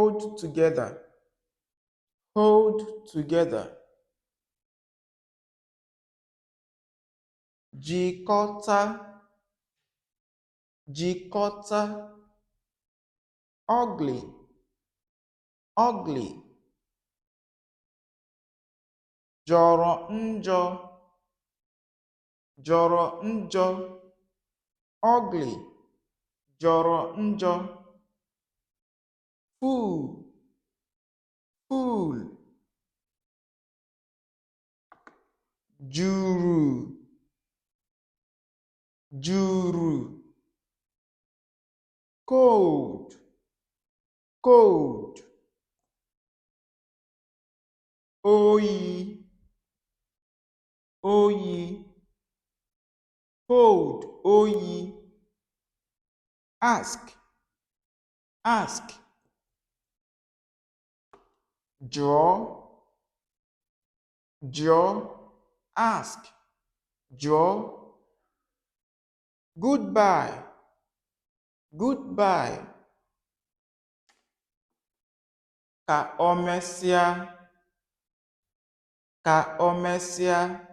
Hold together, hold together. Jikọta, jikọta. Ugly, ugly. Jọrọ njọ, jọrọ njọ. Ugly, jọrọ njọ. Fool, fool. Juru, juru. Cold, cold. Oyi, oyi. Cold, oyi. Ask, ask. Jụọ, jụọ. Ask, jụọ. Goodbye, goodbye. Ka o mesịa, ka o mesịa.